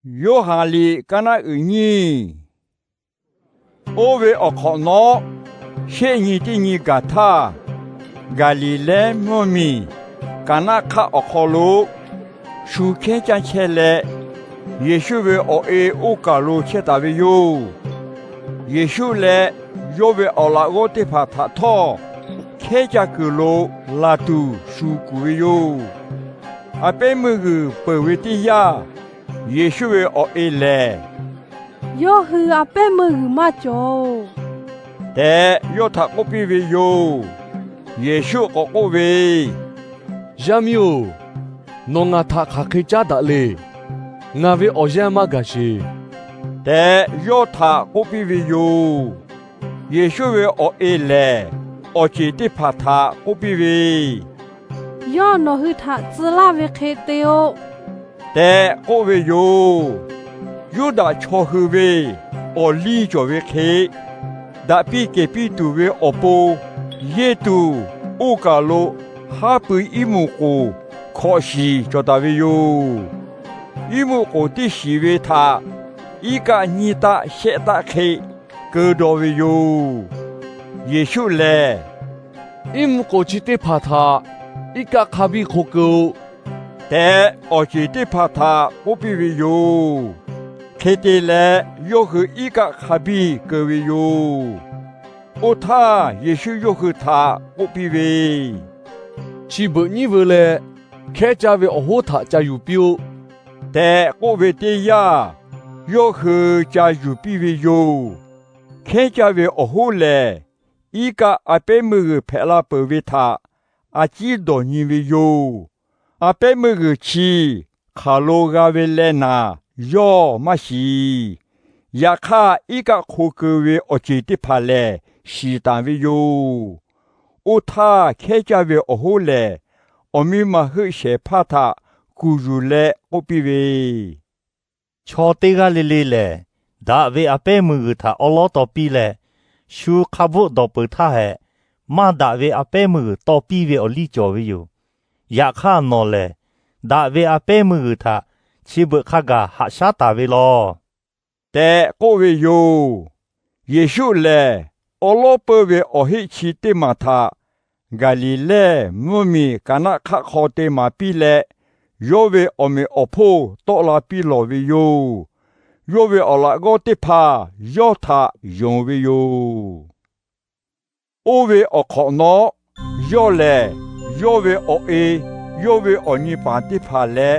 Yoˇhanˬ liꞈ kaˇ naˆ uiˍ nyiˇ. Oˇ ve awˬ hk'awꞈ nawˉ, shehˆ nyi teˇ nyi gaˬ htaˇ, Gaˍliˍlehˇ mvuhˇ miˬ Kaˍnaˆ hk'aˆ awˬ hk'aw lo shu hkehˉ caˇ chehˇ leh, Yeˍsuˆ ve awˬ e oˇ kaˬ lo chehˇ taˍ ve yoˬ. Yeˍsuˆ leh yawˇ ve awˬ laꞈ g'awˇ teˇ hpaˍ htaꞈ htawˇ, hkehˉ caˇ kuiˬ lo laˬ tuˬ shu kuˬ ve yoˬ. A pehˉ meuˇ g'uiˬ peuˬ ve teˇ yanˇ, Yeˍsuˆ ve awˬ e lehˬ, Yawˇ hui a pehˉ meuˇ g'uiˬ maˇ cawˬ tehꞈ yawˇ htaꞈ k'oˆ piˇ ve yoˬ. Yeˍsuˆ k'awꞈ k'oˆ ve, Yaˇ miˇ-oˬ, nawˬ ngaˬ htaꞈ hk'aˬ hk'e caˉ daꞈ le. Ngaˬ ve awˬ yanˇ maˇ gaˬ sheˍ tehꞈ yawˇ htaꞈ k'oˆ piˇ ve yoˬ. Yeˍsuˆ ve awˬ e lehˬ, awˬ ceˬ teˇ hpaˍ htaꞈ k'oˆ piˇ ve, Yawˇ nawˬ hui htaꞈ tcuh laˇ ve hk'e te-o tehꞈ k'oˆ ve yoˬ. Yuˇdaꞈ chaw hui ve awˬ liˇ cawˬ ve hk'e, daꞈ piˇ kehˬ piˇ tuˬ ve awˬ pon yeˇ tuˬ, oˇ kaˬ lo haˉ pui iˉ mvuhˇ k'oˍ hkawꞈ shiˍ cawˬ taˍ ve yoˬ. Iˉ mvuhˇ k'oˍ teˇ shiˍ ve htaꞈ iˉ kaˆ nyiˇ taˆ shehˆ taˆ hk'e keu daw ve yoˬ. Yeˍsuˆ lehˬ, Iˉ mvuhˇ k'oˍ chi teˇ hpaˍ htaꞈ iˉ kaˆ hk'a biˇ hk'aw keu-o tehꞈ, awˬ ceˬ teˇ hpaˍ htaꞈ k'oˆ piˇ ve yoˬ. Hk'e te leh, yawˇ hui iˉ kaˆ hk'a biˇ keu ve yoˬ. Oˇ htaˇ Yeˍsuˆ yawˇ hui htaꞈ k'oˆ piˇ ve, Chi beuꞈ nyiˉ veu leh hkehˉ caˇ ve awˬ hoˉ htaꞈ ca yuˬ piˇ-oˆ tehꞈ k'oˆ ve teˇ yanˇ, yawˇ hui ca yuˬ piˇ ve yoˬ. Hkehˉ caˇ ve awˬ hoˉ lehˬ, iˉ kaˆ a pehˉ meuˇ g'uiˬ hpehꞈ la peuˬ ve htaꞈ a ciˉ dawˬ nyi ve yoˬ. A pehˉ meuˇ g'uiˬ chi hk'aˬ lo g'a ve leh naˍ, yawˇ maˇ shiˍ. Yaꞈ hk'aˇ, iˉ kaˆ hk'o keu ve awˬ ceˬ teˇ hpaˍ lehˬ shiˍ taˍ ve yoˬ. Oˇ htaˇ, hkehˉ caˇ ve awˬ hoˉ lehˬ, awˬ miˇ ma heuˆ shehˍ hpaˇ htaꞈ kuˬ yuˬ leh k'oˆ piˇ ve, Chaw teˇ g'aˇ le le lehˬ, daꞈ ve a pehˉ meuˇ g'uiˬ htaꞈ awˉ lawˉ taw piˇ leh, shu hk'a bvuhˆ dawˬ peuˬ htaˇ hehꞈ, maˇ daꞈ ve a pehˉ meuˇ g'uiˬ taw piˇ ve awˬ liˇ cawˬ ve yoˬ. Yaꞈ hk'aˇ nawˬ lehˬ, daꞈ ve a pehˉ meuˇ g'uiˬ htaꞈ chi beuꞈ hk'a gaˬ haꞈ shaˉ taˍ ve law tehꞈ k'oˆ ve yoˬ. Yeˍsuˆ lehˬ, awˉ lawˉ peuˇ ve awˬ heˆ chi teˇ maˬ htaꞈ Gaˍliˍlehˇ mvuhˇ miˬ Kaˍnaˆ hk'aˆ hk'aw te maˍ piˇ leh, yawˇ ve awˬ meꞈ awˬ hponˇ tawˆ la piˇ lawˬ ve yoˬ. Yawˇ ve awˬ laꞈ g'awˇ teˇ hpaˍ yawˇ htaꞈ yonˍ ve yoˬ. Oˇ ve awˬ hk'awꞈ nawˉ, yawˇ lehˬ yawˇ ve awˬ e, yawˇ ve awˬ nyi paˍ teˇ hpaˍ leh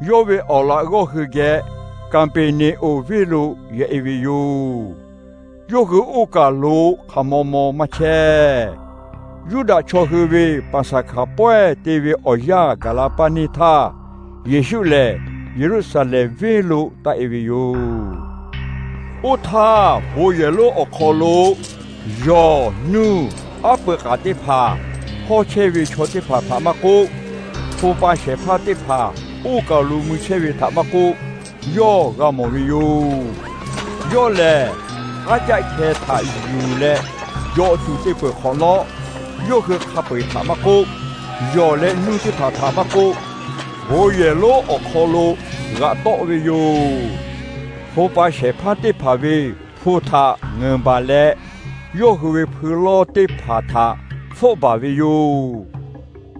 yawˇ ve awˬ laꞈ g'awˇ hui geh Kaˍpeˍneˍonˍ venˇ lo yaꞈ e ve yoˬ. Yawˇ hui oˇ kaˬ lo hk'aˬ maw maw maˇ chehˇ. Yuˇdaꞈ chaw hui ve Paˍsaˍhkaˍ pawehˇ te ve awˬ yanˇ gaˬ la paˇ neˇ htaˇ, Yeˍsuˆ lehˬ Yeˍruˆsaˍlehnˍ venˇ lo taˆ e ve yoˬ. Oˇ htaˇ, bon yehˬ lonˉ awˬ hk'aw lo yawˬ, nuˇ, aˉ peuˬ k'aˍ teˇ hpaˍ, hawˇ chehˇ ve chaw teˇ hpaˍ htaꞈ maˇ k'oˆ, hto pa shehˍ hpaˇ teˇ hpaˍ oˇ kaˬ lo mui chehˇ ve htaꞈ maˇ k'oˆ, yawˇ g'a mawˬ ve yoˬ. Yawˇ lehˬ, k'aˉ caˆ hkeh htaꞈ yuˬ leh jawꞈ tuˬ te peuˬ hk'awꞈ nawˉ, yawˇ hui hk'a peu-eˬ htaꞈ maˇ k'oˆ, yawˬ leh nuˇ teˇ hpaˍ htaꞈ maˇ k'oˆ, bon yehˬ lonˉ awˬ hk'aw lo g'aꞈ tawˆ ve yoˬ. Hto pa shehˍ hpaˇ teˇ hpaˍ ve hpu htaꞈ ngeuˍ baˬ leh, yawˇ hui ve hpui lawˇ teˇ hpaˍ htaꞈ hpfuhˆ baˬ ve yoˬ.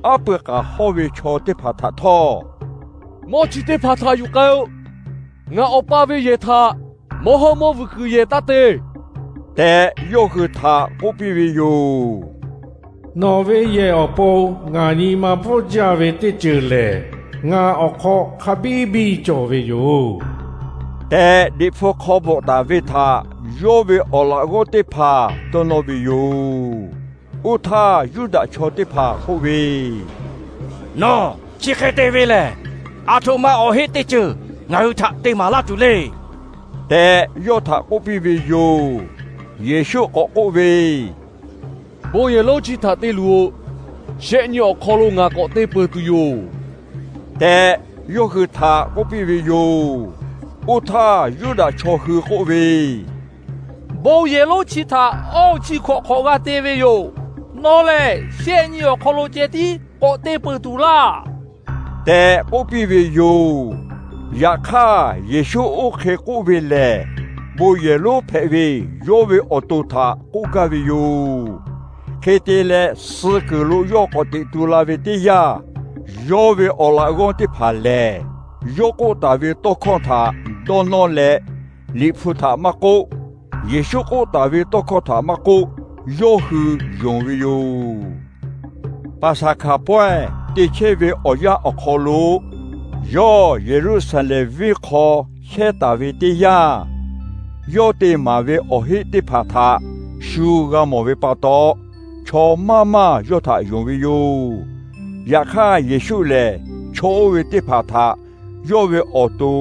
Aˉ pui k'aˍ hawˇ ve chaw teˇ hpaˍ htaꞈ htawˇ, Mawˇ chi teˇ hpaˍ htaꞈ yuˬ k'ai-o. Ngaˬ awˬ pa ve yehˬ htaꞈ mawˇ hawˇ mawˇ vuiˬ kuiˬ yehˬ taˇ te tehꞈ, yawˇ hui htaꞈ k'oˆ piˇ ve yoˬ. Nawˬ ve yehˬ awˬ pon ngaˬ nyi ma bvuhˆ jaˇ ve teˇ ceuˬ lehˬ, ngaˬ awˬ hk'aw hk'a biˇ biˇ cawˬ ve yoˬ tehꞈ, Liꞈ hpu hk'aw bvuhꞈ taˍ ve htaꞈ yawˇ ve awˬ laꞈ g'awˇ teˇ hpaˍ dawˇ nawˇ ve yoˬ. Oˇ htaˇ, Yuˇdaꞈ chaw teˇ hpaˍ k'oˆ ve, Nawˬ chi hk'e te ve lehˬ, aˬ htoꞈ ma awˬ heˆ teˇ ceuˬ ngaˬ hui htaꞈ te maˍ laˇ tuˬ le tehꞈ, yawˇ htaꞈ k'oˆ piˇ ve yoˬ. Yeˍsuˆ k'awꞈ k'oˆ ve, Bon yehˬ lonˉ chi htaꞈ te luˬ-oꞈ. Shehˆ nyi awˬ hk'aw lo ngaˬ k'awꞈ te peuˬ tuˬ yoˬ tehꞈ, yawˇ hui htaꞈ k'oˆ piˇ ve yoˬ. Oˇ htaˇ, Yuˇdaꞈ chaw hui k'oˆ ve, Bon yehˬ lonˉ chi htaꞈ awˇ chi hkawꞈ hk'awꞈ g'a te ve yoˬ. Nawˬ lehˬ, shehˆ nyi awˬ hk'aw lo ceh tiˉ k'awꞈ te peuˬ tuˬ laˇ tehꞈ k'oˆ piˇ ve yoˬ. Yaꞈ hk'aˇ, Yeˍsuˆ oˇ hk'e k'oˆ ve lehˬ, bon yehˬ lonˉ hpehꞈ ve yawˇ ve awˬ to htaꞈ k'oˆ gaˇ ve yoˬ. Hk'e te leh, suh kuiˬ lo yawˇ k'awꞈ teꞈ tu la ve teˇ yanˇ, yawˇ ve awˬ laꞈ g'awˇ teˇ hpaˍ lehˬ, yawˇ k'oˆ taˍ ve tawˇ hkawˇ htaꞈ dawˇ nawˇ leh, Liꞈ hpu htaꞈ maˇ k'oˆ, Yeˍsuˆ k'oˆ taˍ ve tawˇ hkawˇ htaꞈ maˇ k'oˆ, yawˇ hui yonˍ ve yoˬ. Paˍsaˍhkaˍ pawehˇ te chehˇ ve awˬ yanˇ awˬ hk'aw lo, yawˇ Yeˍruˆsaˍlehnˍ venˇ hk'aw chehˇ taˍ ve teˇ yanˇ, yawˇ te maˍ ve awˬ heˆ teˇ hpaˍ htaꞈ shu g'a mawˬ ve pa taw, chaw maˇ maˇ yawˇ htaꞈ yonˍ ve yoˬ. Yaꞈ hk'aˇ, Yeˍsuˆ lehˬ chaw oˇ ve teˇ hpaˍ htaꞈ yawˇ ve awˬ to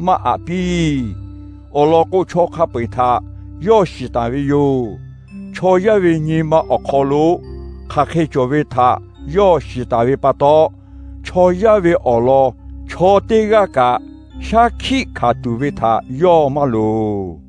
maˇ aꞈ piˇ. Awˬ lawn k'o, chaw hk'a peu-eˬ htaꞈ yawˇ shiˍ taˍ ve yoˬ. Chaw yaˇ ve nyi ma awˬ hk'aw lo hk'aˬ hk'e cawˬ ve htaꞈ yawˇ shiˍ taˍ ve pa taw, chaw yaˇ ve awˬ lawn chaw teˇ g'aˇ kaꞈ shaˉ hkiˆ hkanˍ tuˬ ve htaꞈ yawˇ maˇ loˍ.